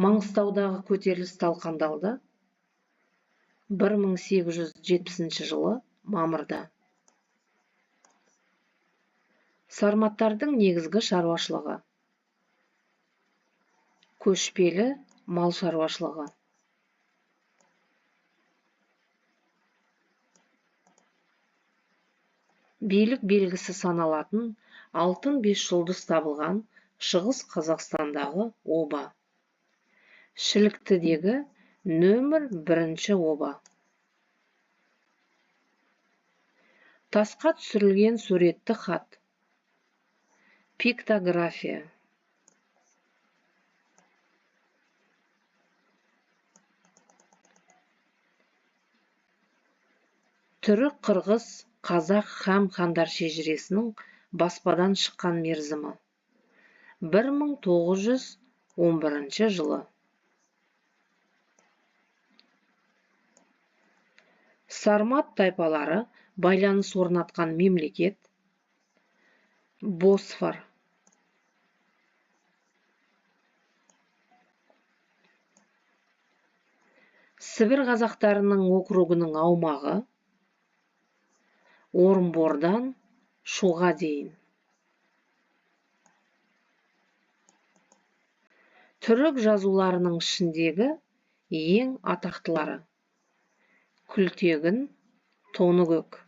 Маңғыстаудағы көтеріліс талқандалды 1870 жылы мамырда. Сарматтардың негізгі шаруашылығы көшпелі мал шаруашылығы. Билік белгісі саналатын алтын бес жұлдыз табылған Шығыс Қазақстандағы оба. Шіліктідегі нөмір бірінші оба. Тасқа түсірілген суретті хат. Пиктография. Түрік, қырғыз, қазақ һәм хандар шежіресінің баспадан шыққан мерзімі 1911 жылы. Сармат тайпалары байланыс орнатқан мемлекет Босфор. Сібір қазақтарының округінің аумағы Орынбордан Шуға дейін. Түрік жазуларының ішіндегі ең атақтылары Күлтегін, Тоныкөк.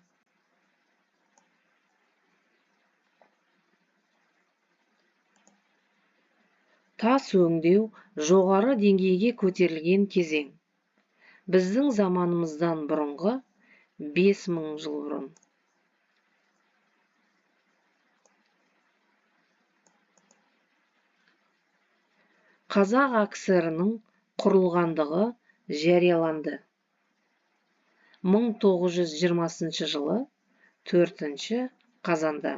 Тас өңдеу жоғары деңгейге көтерілген кезең. Біздің заманымыздан бұрынғы 5000 жыл бұрын. Қазақ АКСР-інің құрылғандығы жарияланды. 1920 жылы 4 қазанда.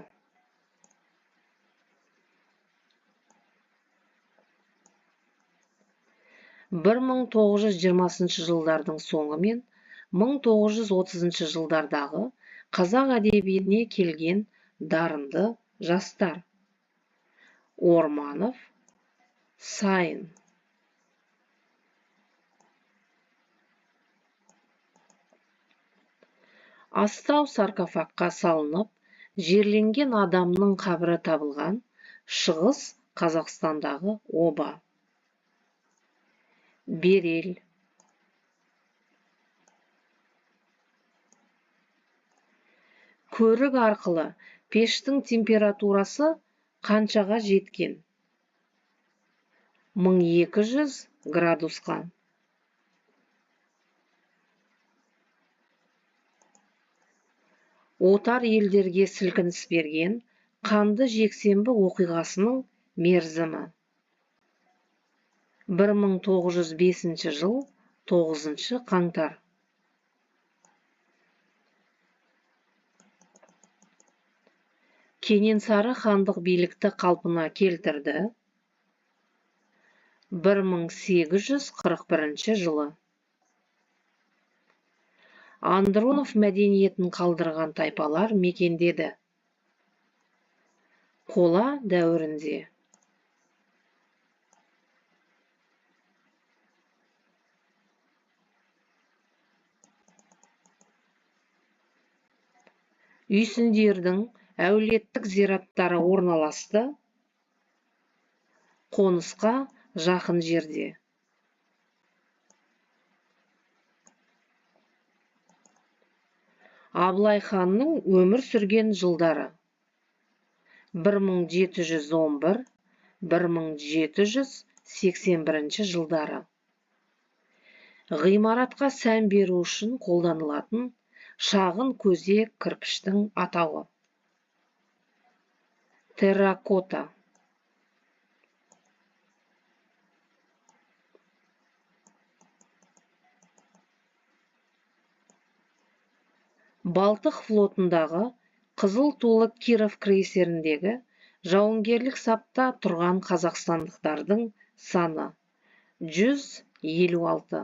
1920 жылдардың соңы мен 1930 жылдардағы қазақ әдебиетіне келген дарынды жастар. Орманов, Сайын. Астау саркофагқа салынып, жерленген адамның қабірі табылған Шығыс Қазақстандағы оба. Берел. Көрік арқылы пештің температурасы қаншаға жеткен? 1200 градусқа. Отар елдерге сілкініс берген қанды жексенбі оқиғасының мерзімі 1905 жыл 9 қаңтар. Кенесары хандық билікті қалпына келтірді 1841 жылы. Андронов мәдениетін қалдырған тайпалар мекендеді. Қола дәуірінде. Үйсіндердің әулеттік зираттары орналасты қонысқа жақын жерде. Абылай ханның өмір сүрген жылдары 1711-1781 жылдары. Ғимаратқа сән беру үшін қолданылатын шағын көзе кірпіштің атауы. Терракота. Балтық флотындағы қызыл тулы Киров крейсеріндегі жауынгерлік сапта тұрған қазақстандықтардың саны 156.